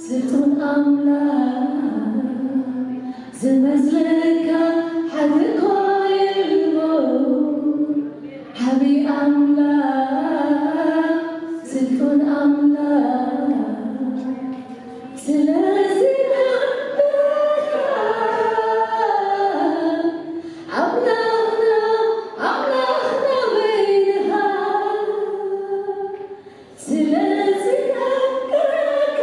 ስልጡን ኣምላኽ ዝመስለካ ሓደ እኳ የልቦ። ዓቢ ኣምላኽ ስልጡን ኣምላኽ ስለዚ ኣምላኽና ኣምላኽና በይንኻ ስለዚ ኣፍቅረካ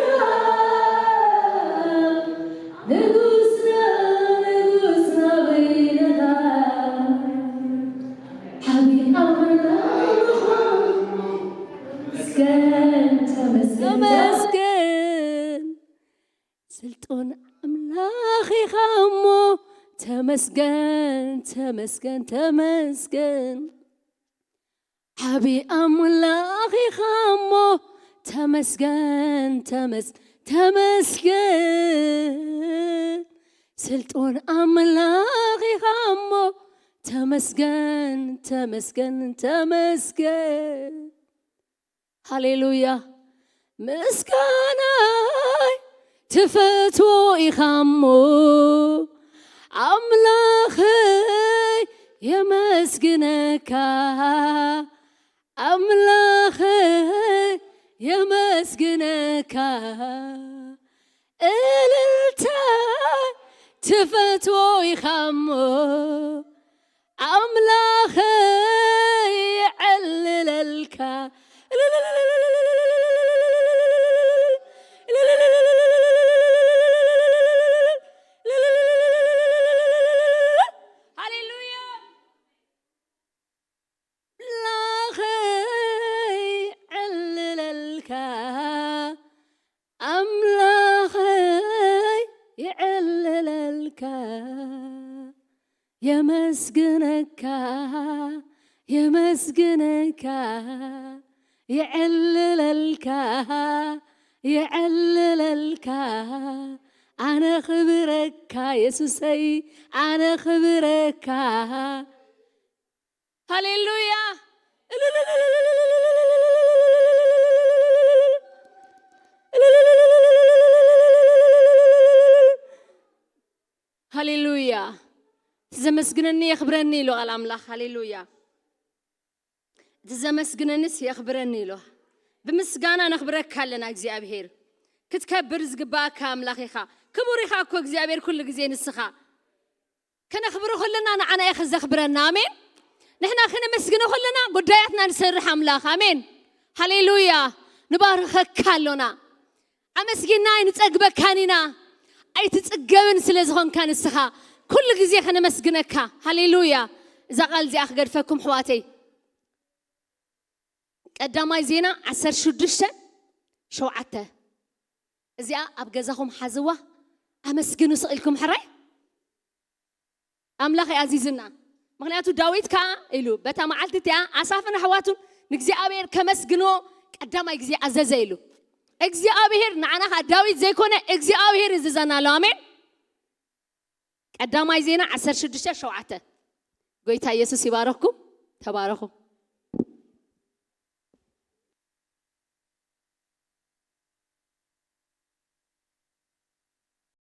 ንጉስና ንጉስና በይንኻ ዓቢ ኣምላኽ ተመስገን ተመስገን ተመስገን ስልጡን ኣምላኽ ኢኻ እሞ ተመስገን ተመስገን ተመስገን ዓቢ ኣምላኽ ኢኻ እሞ ተመስገን ተመስ ተመስገን ስልጡን ኣምላኽ ኢኻ እሞ ተመስገን ተመስገን ተመስገን ሃሌሉያ ምስጋናይ ትፈትዎ ኢኻ እሞ ኣምላኸይ የመስግነካ ኣምላኸይ የመስግነካ እልልታ ትፈትዎ ኢኻ እሞ ኣምላኸይ የዕልለልካ ሃሌሉያ ኣምላኸይ ዕልለልካ ኣምላኸይ የዕልለልካ የመስግነካ የመስግነካ የዕልለልካ የዕልለልካ ኣነ ክብረካ የሱሰይ ኣነ ክብረካ ሃሌሉያ ሃሌሉያ እቲ ዘመስግነኒ የኽብረኒ ኢሉ ቃል ኣምላኽ ሃሌሉያ እቲ ዘመስግነንስ የኽብረኒ ኢሉ ብምስጋና ነኽብረካ ኣለና እግዚኣብሄር ክትከብር ዝግባእካ ኣምላኽ ኢኻ ክቡር ኢኻ እኮ እግዚኣብሄር ኩሉ ግዜ ንስኻ ከነኽብሮ ከለና ንዓና እዩ ከዘኽብረና ኣሜን ንሕና ከነመስግኖ ከለና ጉዳያትና ንሰርሕ ኣምላኽ ኣሜን ሃሌሉያ ንባርኸካ ኣሎና ኣመስጊና ኣይንጸግበካን ኢና ኣይትጽገብን ስለ ዝኾንካ ንስኻ ኩሉ ግዜ ከነመስግነካ ሃሌሉያ እዛ ቃል እዚኣ ክገድፈኩም ሕዋተይ ቀዳማይ ዜና ዓሰርተ ሽዱሽተ ሸውዓተ እዚኣ ኣብ ገዛኹም ሓዝዋ ኣመስግኑ ስኢልኩም ሕራይ ኣምላኽ ኣዚዝና ምክንያቱ ዳዊት ከዓ ኢሉ በታ መዓልቲ እቲኣ ኣሳፍን ኣሕዋቱን ንእግዚኣብሔር ከመስግንዎ ቀዳማይ ግዜ ኣዘዘ ኢሉ እግዚኣብሔር ንዓና ከዓ ዳዊት ዘይኮነ እግዚኣብሔር ይዝዘና ኣሎ ኣሜን ቀዳማይ ዜና ዓሰርተ ሽዱሽተ ሸውዓተ ጎይታ ኢየሱስ ይባረክኩም ተባረኹ